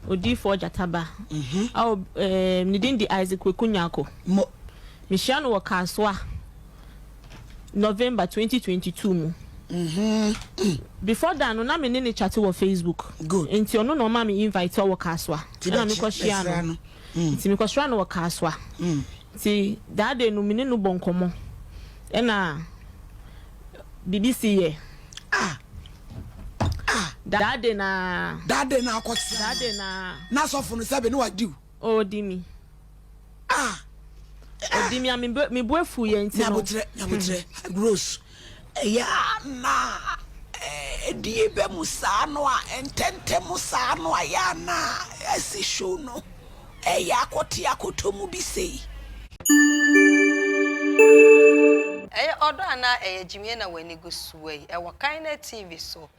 Odiyifoɔ Gyata Ba a ne din de Isaac Kweku Nyarko. Mo. Mehyia no wɔ Kasoa November 2022 mu. Before that no, na me ne no chat wɔ Facebook. Good. Nti ɔno na ɔmaa me invite wɔ Kasoa. Nti Ɛna bɛkyɛ mekɔhyia bɛsra no. no. Nti mekɔsra no wɔ Kasoa. Nti that day no, me ne no bɔ nkɔmmɔ. Ɛna biribi si yɛ. Ah! Ah! That day na. That day na akɔsra That no. day na. Na sɔfo no sɛbe ne wadi wo. Ɔredi mi. Ah! Ɔdi mi a me bo me bo afu yɛ nti no. Nyabotrɛ, nyabotrɛ, Rose. Ɛyɛ a na ɛdie bɛ mu saa no a, ntɛntɛm saa no a, ɛyɛ a na asi show no ɛyɛ akɔte akɔtɔ mu bi sei. Ɛyɛ ɔdɔ anaa ɛyɛ gyimie na w'ani gu soɔ yi? Ɛwɔ Kindness TV so.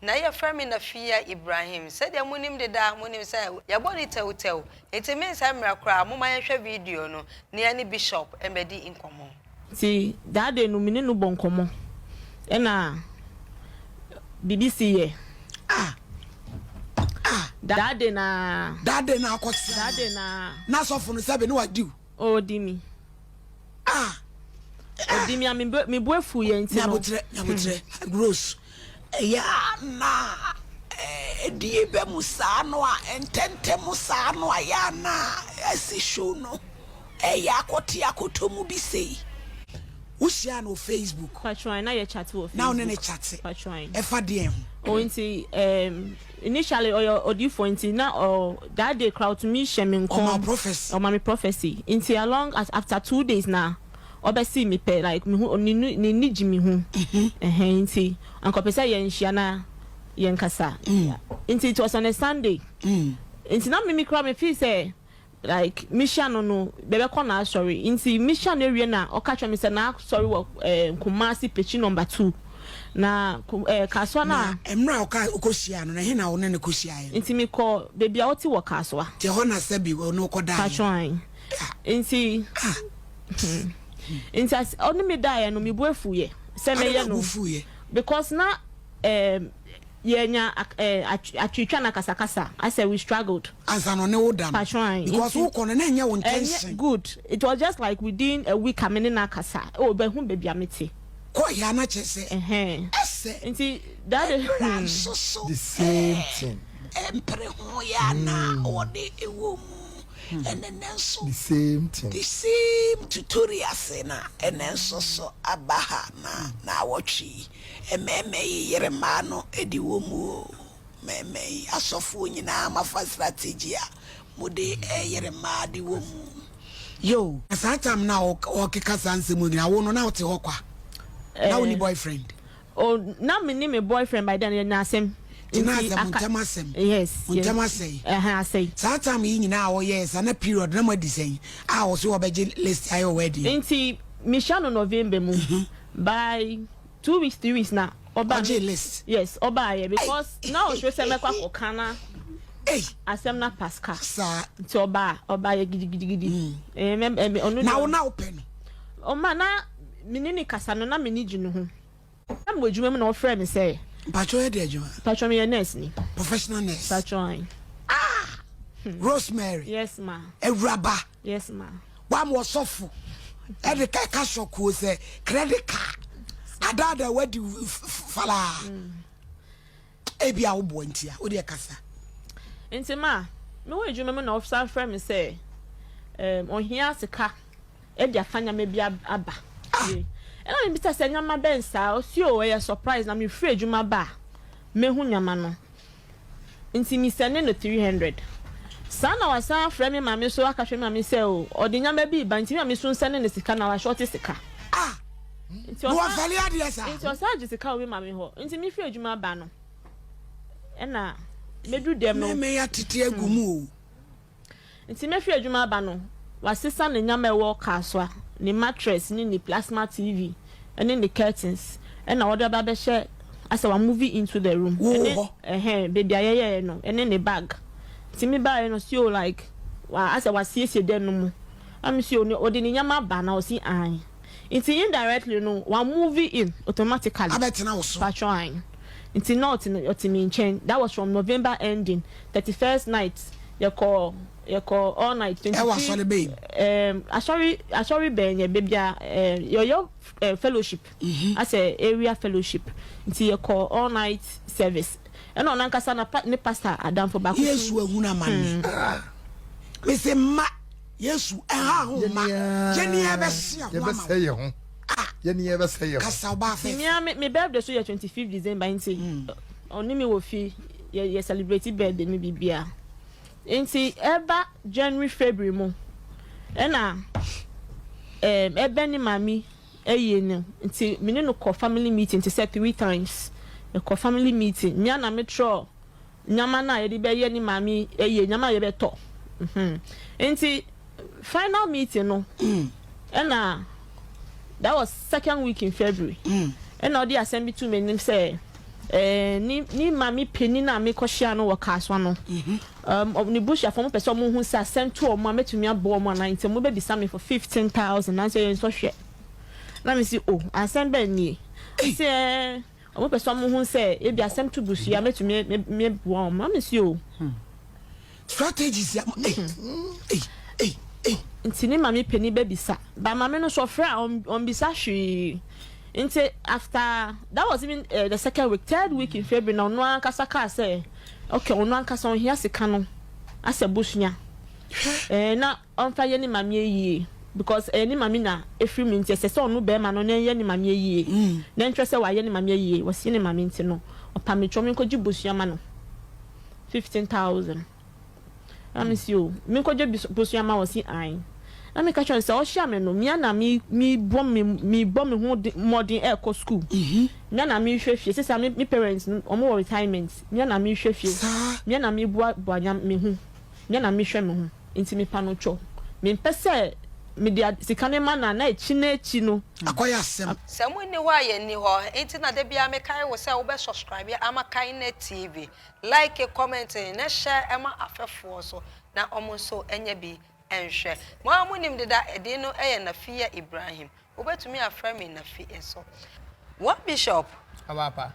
Na yɛfrɛ me Nafia Ibrahim. Sɛdeɛ monim deda, monim sɛ yɛbɔ ne tɛwtɛw. Enti mensɛe mmerɛ koraa, momma yɛnhwɛ video no na yɛne Bishop mmɛdi nkɔmmɔ. Nti that day no me ne no bɔ nkɔmmɔ ɛna biribi si yɛ. Ah! Ah! That day na. That day na akɔsra no. That day na. Na sɔfo no sɛbe ne wadi wo. Ɔredi mi. Ah! Ɔdi mi a me bo me bo afu yɛ nti no. Nyabotrɛ, nyabotrɛ, Rose. Ɛyɛ a na ɛdie bɛ mu saa no a, ntɛntɛm saa no a, ɛyɛ a na asi show no ɛyɛ akɔte akɔtɔ mu bi sei. Wohyiaa no wɔ Facebook? Patron, na yɛ chat wɔ Na wo ne no Facebook. chate? Patron. Ɛfa deɛn ho? Oh nti um, initially ɔyɛ odiyifoɔ nti na ɔ that day koraa ɔtumi hyɛ me Ɔma wo nkɔm. prophecy? Ɔma me prophecy. Nti along as after 2 days na ɔbɛsee me pɛ, like me ho ne ne n'ani gye me ho. Ɛhɛn, nti anka ɔpɛ sɛ yɛnhyia na yɛnkasa. Nti it was on a Sunday. Nti na me me koraa me feel sɛ like mehyia no, bɛbɛkɔ n'asɔre. Nti mehyia no awie na ɔka kyerɛ me sɛ n'asɔre wɔ Kumasi Pekyi Number 2 na Kasoa Na na. mmerɛ a ɔka wokɔhyiaa no no, ɛhe na wo ne no kɔhyiaeɛ no? Nti mekɔ baabi a ɔte wɔ Kasoa. Nti ɛhɔ na sɛbi ɔne wo kɔdaeɛ? Patron. Ah. Nti Ah. nti as ɔne me daeɛ no, me bo afuiɛ sɛ Adɛn mɛyɛ na no. wo bo fuiɛ? Because na yɛnya atwitwa na kasakasa, asɛ we struggled. Ansa na ɔne wo da no? Patron. Because Nti wokɔ no na ɛnyɛ wo ɛnyɛ intention. Good, it was just like within a week a me ne no akasa, oh, bɛhu baabi a mete. Kɔ yɛ ana kyerɛ sɛ Ɛhɛn. Ɛsɛ Nti that day ɛberɛ a nso so The same thing. Ɛmpere ho yɛ ana wɔde ɛwɔ mu ɛnɛ nɛ nso. The same thing. The same tutorials na ɛnɛ nso so aba ha na na awɔtwe yi mmarima yi yere mmaa no de wɔ mu o. Mmarima yi asɔfoɔ nyinaa mafa strategy a mode ɛyere mmaa de wɔ mu yo. Saa time na ɔkeka saa nsɛm nyinaa, wo no na wote hɔ kwa na wo ni boyfriend? Oh, na me ne me boyfriend by then yɛnya asɛm. Nti na asɛm ntɛm asɛm. Yes. Ntɛm asɛe. Ɛhɛn, asɛe. Saa time yi nyinaa a ɔyɛɛ saa na period na mo adi sɛn a ɔso ɔbɛgye list ayɛ wɔ wedding? Nti mehyia no November mu, by 2 weeks, 3 weeks na ɔba. Ɔgye list? Yes, ɔbaayɛ because na ɔhwɛ sɛ mɛkɔ akɔka na Ei. asɛm na pasca. Saa. Nti ɔbaa ɔbaayɛ gidigidigidi. Ɛɛ mɛ ɛmɛ ɔno Na deɛ wo na wopɛ no? Ɔma na me ne ne kasa no na m'ani gye ne ho. Na mewɔ adwuma mu na ɔfrɛ me sɛ. Mpatwɔ, yɛ de adwuma? Patro, meyɛ nurse ni. Professional nurse? Patro. Ah, Rosemary. Yes ma. Awuraba. Yes ma. Wama ɔsɔfo ɛde kɛka sɔkuo sɛ credit card adaada wadi falaa. Ebi a woboa ntia wode ɛkasa. Nti ma mewɔ adwuma mu na ɔsan frɛ me sɛ ɔhia sika de afa nneɛma bi aba. Ɛna mebisa sɛ nneɛma bɛn saa? Ɔsi o, ɛyɛ surprise na mefiri adwuma ba a mehu nneɛma no. Nti mesɛne no 300. Saa na wasan afrɛ me maame so aka hwɛ me maame sɛ o, ɔde nneɛma bi ba nti me maame so nsɛne no sika na wahyɛ sika. Ah. Nti na ɔsan wafɛle adeɛ saa. Nti ɔsan gye sika wɔ me maame hɔ. Nti mefiri adwuma ba no ɛna medu dɛm no. Mɛmɛ yɛ atete agu mu o. Nti mefiri adwuma aba no, wasesa ne nneɛma a ɛwɔ Kasoa, ne mattress ne ne plasma TV ne ne curtains, ɛna ɔde aba abɛhyɛ asɛ wa move into the room. Wo ɛne hɔ? Ɛhɛn, baabi a yɛyɛɛ no, ɛne ne bag. Nti mebaeɛ no, ɔsi o, like wa asɛ wasiesie dan no mu. Ɛna mesi o, ɔde ne nneɛma aba na ɔsi ae. Nti indirectly no, wa move in automatically. Abɛtena wo so. Patron. Nti na ɔte ɔte me nkyɛn. That was from November ending, 31st night yɛkɔ yɛkɔ all night, Ɛwɔ asɔre 25th bɛn mu? um, asɔre asɔre bɛn yɛ baabi a um, yɛyɛ eh, fellowship, asɛ area fellowship, nti yɛkɔ all night service ɛna ɔno ankasa na pa, ne pastor adamfo baako so. Yesu ahunu amane. Mese mma Yesu ɛha ho mma. Yɛne yɛbɛhye ho ama Yɛbɛsɛ yɛ ho. Ah. Yɛne yɛbɛsɛ yɛ ho. Kasa ɔbaa Nti fɛfɛ. mea me me birthday so yɛ 25 December nti ɔne me wɔ fie yɛ yɛ celebrate birthday ne biribiara. Nti ɛba January February mu ɛna ɛɛm ɛbɛ ne maame ayie no nti me ne no kɔ family meeting te sɛ three times yɛkɔ family meeting mea na me trɔ nneɛma no a yɛde bɛyɛ ne maame ayie nneɛma a yɛbɛtɔ mhm nti final meeting no ɛna that was second week in February ɛna ɔde asɛm bi to m'anim sɛ ɛɛ ne ne maame panin a mekɔhyia no wɔ Kasoa no um, ne busuafoɔ mo pɛ sɛ ɔmo hu sɛ asɛm to ɔmo a mɛtumi aboa ɔmo anaa, nti ɔmo bɛbisa me for 15,000 nanso ɛyɛ nsɔhwɛ. Na me si o, asɛm bɛn nie? Ɔsi ɛɛ ɔmo pɛ sɛ ɔmo hu sɛ ebi asɛm to busua mɛtumi meboa ɔmo. Na me si o. Strategies ya mo. Ei, ei, ei, ei. Nti ne maame panin bɛbisa ba maame no so ɔfrɛ a ɔmbisa hwee. Nti after that was even the second week, third week in February na ɔno ankasa kaa sɛ okay, ɔno ankasa ɔhia sika no asɛ bosua ɛɛ na ɔmfa yɛ ne maame yie because ɛyɛ ne maame na efiri mu, nti ɛsɛ sɛ ɔno bɛrima no na ɛyɛ ne maame yie na ntwerɛ sɛ wayɛ ne maame yie, wɔsi ne maame. Nti no ɔpa mi twɛ mi nkɔgye bosua ma no 15,000. Na mi si o, mi nkɔgye bosua ma wɔ si an na mi ka kyerɛ no sɛ ɔhyia mi no mia na mi mi bɔ mi mi bɔ mi ho mmɔden ɛɛkɔ school, mia na mi hwɛ fie sisan mi mi parents no ɔmo wɔ retirement, mia na mi hwɛ fie, mia na mi boa boa nya mi ho, mia na mi hwɛ mi ho, nti mi pa no twɔ mi mpɛ sɛ mi de sika ne ma na na ekyi na ekyi no. Akɔyɛ asɛm. Sɛ monni hɔ a yɛnni hɔ, enti na da biara mekae wo sɛ wobɛ subscribe ama Kindnet TV, like, comment na share ma afɛfoɔ so na wɔn nso anya bi nhwɛ. Mo ara monim deda, edin no yɛ Nafiya Ibrahim. Wobɛtumi afrɛ me Nafi nso. One Bishop, Ɔbaapa.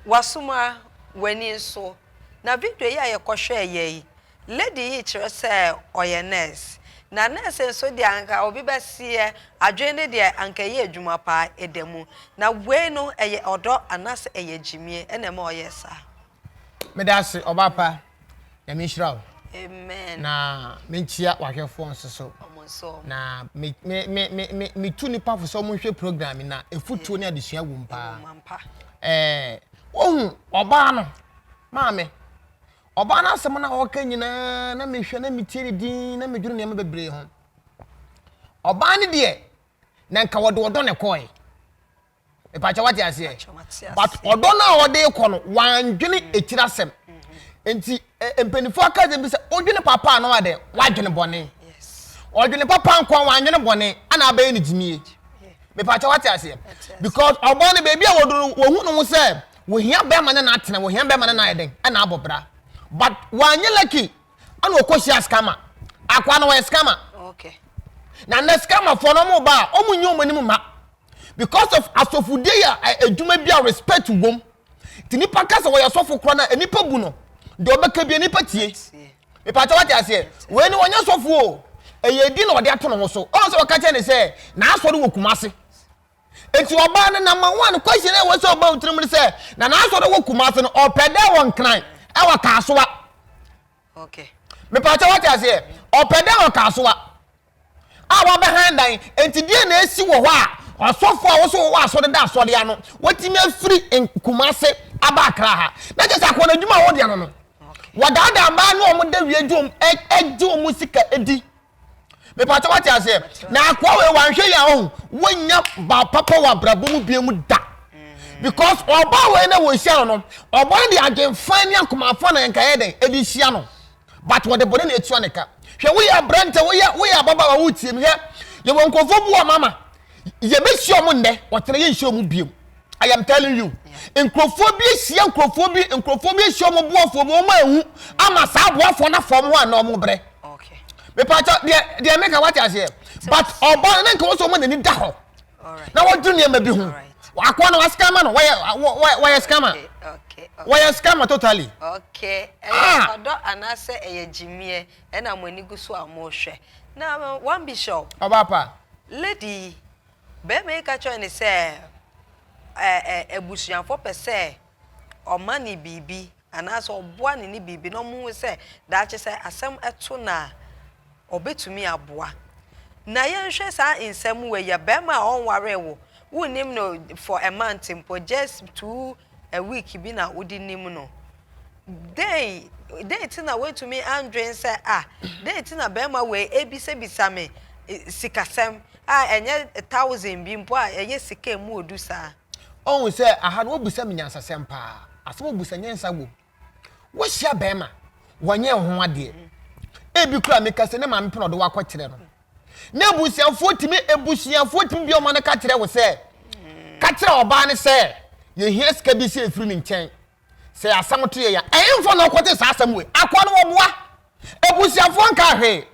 W'asoma w'ani nso. Na video yi a yɛkɔhwɛeɛ yi, lady yi kyerɛ sɛ ɔyɛ nurse. Na nurse nso deɛ anka obi bɛseɛ, adwene no deɛ anka ɛyɛ adwuma paa, ɛda mu. Na wei no ɛyɛ ɔdɔ anaasɛ ɛyɛ gyimie ɛna ɛma ɔyɛɛ saa? Meda ase, ɔbaapa. Nyame nhyira wo. Amen. Na menkyia w'ahwɛfoɔ nso so. Ɔmo nso. Na me me me me me metu nipa fo sɛ ɔmo nhwɛ program yi na efutuo ne adesua wɔ mu paa. Ɛwɔ mu ampa. Ɛɛ wohu ɔbaa no maame ɔbaa no asɛm no a ɔka nyinaa na mehwɛ na metie ne din na medwene nneɛma bebree ho. Ɔbaa no deɛ na nka wɔde ɔdɔ na ɛkɔɔe. Mepakyɛ wate aseɛ? But ɔdɔ no a ɔde kɔ no wandwene akyiri asɛm. Nti mpanimfoɔ aka asɛm bi sɛ wodwene papa a na wadɛn wadwene bɔne. Ɔdwene papa nko a wandwene bɔne ana abɛyɛ ne gyimie. Mepakyɛ wate aseɛ? Because ɔbaa no baabi a wɔduru no wɔhu ne ho sɛ wɔhia bɛrima ne na atena, wɔhia bɛrima ne na ayɛ dɛn ɛna abɔ bra. But wanyɛ lucky ɛna ɔkɔ hyia scammer. Akoa no wɔyɛ scammer. Na nnɛ scammerfoɔ no wɔn ba a wɔn nyi wɔn anim mma. Because of asɔfodie yɛ adwuma bi a respect wom. Nti nipa ka sɛ wɔyɛ sɔfo korɔ na nipa bu no. Deɛ ɔbɛka bi nipa tie. Mepakyɛ wate aseɛ. Wei ni wɔnyɛ sɔfo o. Ɛyɛ edi na ɔde ato ne ho so. Ɔn sɛ ɔka kyerɛ ne sɛ n'asɔre wɔ Kumase. Nti ɔbaa no number one question a ɛwɔ sɛ ɔba wo tirim ne sɛ na n'asɔre wɔ Kumase no ɔpɛ dɛ wɔ Nkran ɛwɔ Kasoa. Mepakyɛ wate aseɛ. Ɔpɛ dɛ wɔ Kasoa a wabɛhan dan. Nti deɛ na esi wɔ hɔ a ɔsɔfo a wɔsɔ wɔ asɔre da asɔre ano wɔtumi afiri Kumase aba Accra ha. Na kyerɛ sɛ akɔnɔ adwuma a wɔde ano no wɔdaadaa mmaa ne wɔn da wie gye wɔn gye wɔn sika di. Mepakyɛ wate aseɛ. Na akoa wei wanhwɛ yi a ɔho wɔnya ba papa wɔ abrabɔ mu bie mu da. Because ɔbaa wei na wɔhyia no no ɔbaa no de adwenfan ne akomafa na nka yɛ dɛn ɛde hyia no. But wɔde bɔne na etua ne ka. Hwɛ woyɛ aberante woyɛ woyɛ ababaawa wotie mi hwɛ yɛwɔ nkurɔfoɔ bi wɔ mama yɛbɛhyia wɔn nnɛ ɔkyena yɛnhyia wɔn bio. I am telling you. Nkurɔfoɔ bi ahyia nkurɔfoɔ bi nkurɔfoɔ bi ahyia wɔn boafoɔ bi wɔn ahu ama saa boafoɔ no afɔm hɔ a na wɔn brɛ. Mepatwa deɛ deɛ meka wate aseɛ. But ɔbaa no na nka wɔ sɛ wɔn n'ani da hɔ na wɔdwene nneɛma bi ho. Akoa no wa scammer no, wɔyɛ wɔyɛ scammer. Wɔyɛ scammer totally. Okay, ɛyɛ ah. ɔdɔ anaasɛ ɛyɛ gyimiɛ ɛna mo ani gu so a mo hwɛ. Na one bishop. Ɔba pa. Lady yi, bɛrima yi ka kyerɛ ne sɛ ɛɛ abusuafo pɛ sɛ ɔma ne biribi anaasɛ ɔboa no ne biribi na wɔhu sɛ daakye sɛ asɛm to no a, ɔbɛtumi aboa. Na yɛnhwɛ saa nsɛm wei yɛ barima a ɔnwaree wo, wonnim no for a month mpo, just two a week bi na wode nim no. Dɛn dɛn nti na woantumi andwen sɛ ah, dɛn nti na barima wei ebisabisa me sikasɛm a ɛnyɛ thousand bi mpo a ɛyɛ sika emu odu saa? Ɔhu sɛ aha no wobisa me nyansasɛm paa. Asɛm obisa nyansa wom. Wohyia bɛrima, wɔnyɛ wo ho adeɛ. Ebi koraa meka sɛ ne maame pɛ na ɔde wakɔkyerɛ no. Na abusuafoɔ tumi abusuafoɔ tumi bi ɔma no ka kyerɛ wo sɛ ka kyerɛ ɔbaa no sɛ yɛhia sika bi sɛ ɛfiri ne nkyɛn. Sɛ asɛm to yɛn a, ɛhemfo na ɔkɔte saa asɛm wei? Akoa no wɔboa. Abusuafoɔ nka hwee.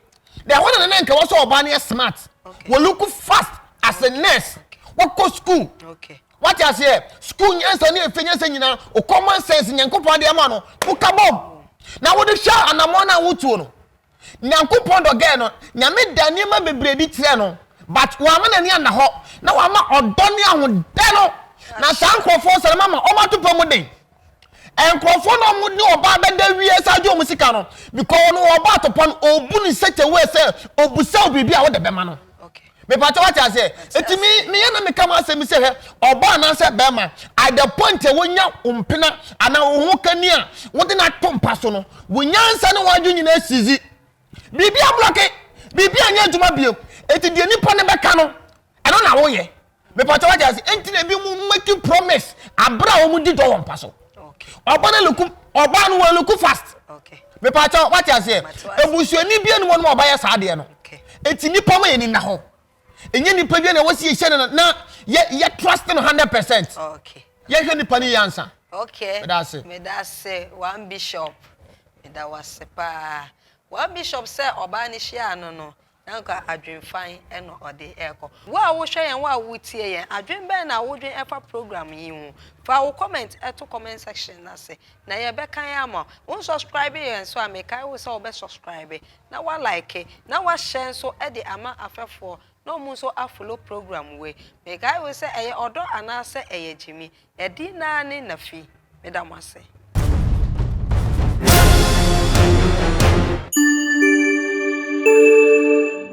Na ɛhɔ na na nka wɔ sɛ ɔbaa no yɛ smart. Wɔ look fast as a nurse. Wɔkɔ school. Wate aseɛ? School nyansa ne efe nyansa nyinaa, o common sense Nyankopɔn de ama no, woka bom. Na wode hwɛ anammɔn no a wotuo no. Nyankopɔn dɔ girl no, Nyame da nneɛma bebree adi kyerɛɛ no but wamma n'ani anna hɔ na wama ɔdɔ ne ahodɛ no na saa nkorɔfoɔ sɛ no mama wɔn ato pɛ mu den. Nkorɔfoɔ na wɔn ne ɔbaa bɛda wie saa gye wɔn sika no because ɔno ɔbaa atɔpɔ no ɔbu ne such a way sɛ ɔbusa wo biribi a wode bɛma no. Mepatɛ wate aseɛ? Eti me meyɛ na meka m'asɛm bi sɛ hwɛ ɔbaa anaasɛ bɛrima at the point a wonya wo mpena anaa wo ho kani a wode no ato mpa so no wo nyansa ne w'adwene nyinaa sizi. Biribi ablɔke, biribi anyɛ adwuma bio. Eti deɛ nipa no bɛka no ɛno na woyɛ. Mepatɛ wate aseɛ? Enti na ebi mu make promise abere a wɔn di dɔ wɔ mpa so. Ɔba no look ɔbaa no wɔn look fast. Mepatɛ wate aseɛ? Ebusuani bi anim wɔn a ɔbɛyɛ saa adeɛ no. Eti nipa ma yɛn ni nna hɔ. Enye nipa bi na ɛwɔ si yɛhyɛ no na yɛ yɛ trust no 100%. Yɛhwɛ nipa no yie ansa. Okay. Meda ase. Meda ase one bishop. Meda wase paa. One bishop sɛ ɔbaa no hyiaa no no na nka adwenfan na ɔde rekɔ. Wo a wohwɛ yɛn, wo a wotie yɛn, adwen bɛn na wodwen ɛfa program yi ho? Fa wo comment to comment section no ase na yɛbɛkan ama wo. Wo nsubscribe yɛn nso a, mekae wo sɛ wobɛ subscribe na wa like na wa share nso de ama afɛfoɔ na wɔn nso a follow program wei. Mekae wo sɛ ɛyɛ ɔdɔ anaasɛ ɛyɛ gyimi, ɛdi naa ne Nafi. Meda mo ase.